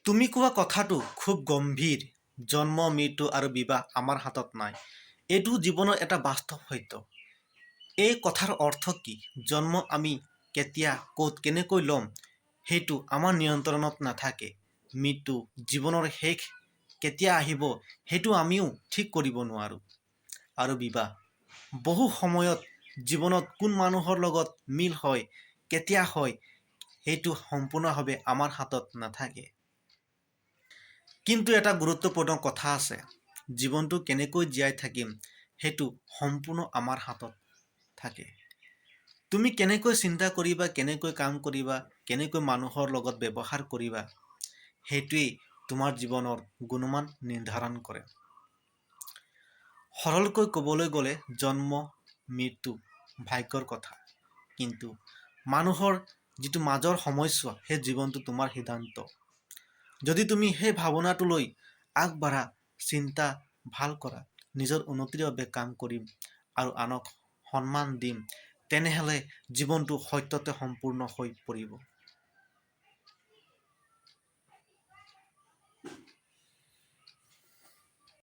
তুমি কোৱা কথাটো খুব গম্ভীৰ। জন্ম, মৃত্যু আৰু বিবাহ আমাৰ হাতত নাই। এইটো জীৱনৰ এটা বাস্তৱ সত্য। এই কথাৰ অৰ্থ কি? জন্ম আমি কেতিয়া, ক'ত, কেনেকৈ ল'ম, সেইটো আমাৰ নিয়ন্ত্ৰণত নাথাকে। মৃত্যু, জীৱনৰ শেষ কেতিয়া আহিব, সেইটো আমিও ঠিক কৰিব নোৱাৰোঁ। আৰু বিবাহ, বহু সময়ত জীৱনত কোন মানুহৰ লগত মিল হয়, কেতিয়া হয়, সেইটো সম্পূৰ্ণভাৱে আমাৰ হাতত নাথাকে। কিন্তু এটা গুৰুত্বপূৰ্ণ কথা আছে, জীৱনটো কেনেকৈ জীয়াই থাকিম, সেইটো সম্পূৰ্ণ আমাৰ হাতত থাকে। তুমি কেনেকৈ চিন্তা কৰিবা, কেনেকৈ কাম কৰিবা, কেনেকৈ মানুহৰ লগত ব্যৱহাৰ কৰিবা, সেইটোৱেই তোমাৰ জীৱনৰ গুণমান নিৰ্ধাৰণ কৰে। সৰলকৈ ক'বলৈ গ'লে জন্ম, মৃত্যু ভাগ্যৰ কথা, কিন্তু মানুহৰ যিটো মাজৰ সময়ছোৱা, সেই জীৱনটো তোমাৰ সিদ্ধান্ত। যদি তুমি সেই ভাৱনাটো লৈ আগবাঢ়া, চিন্তা ভাল কৰা, নিজৰ উন্নতিৰ বাবে কাম কৰিম আৰু আনক সন্মান দিম, তেনেহ'লে জীৱনটো সত্যতে সম্পূৰ্ণ হৈ পৰিব।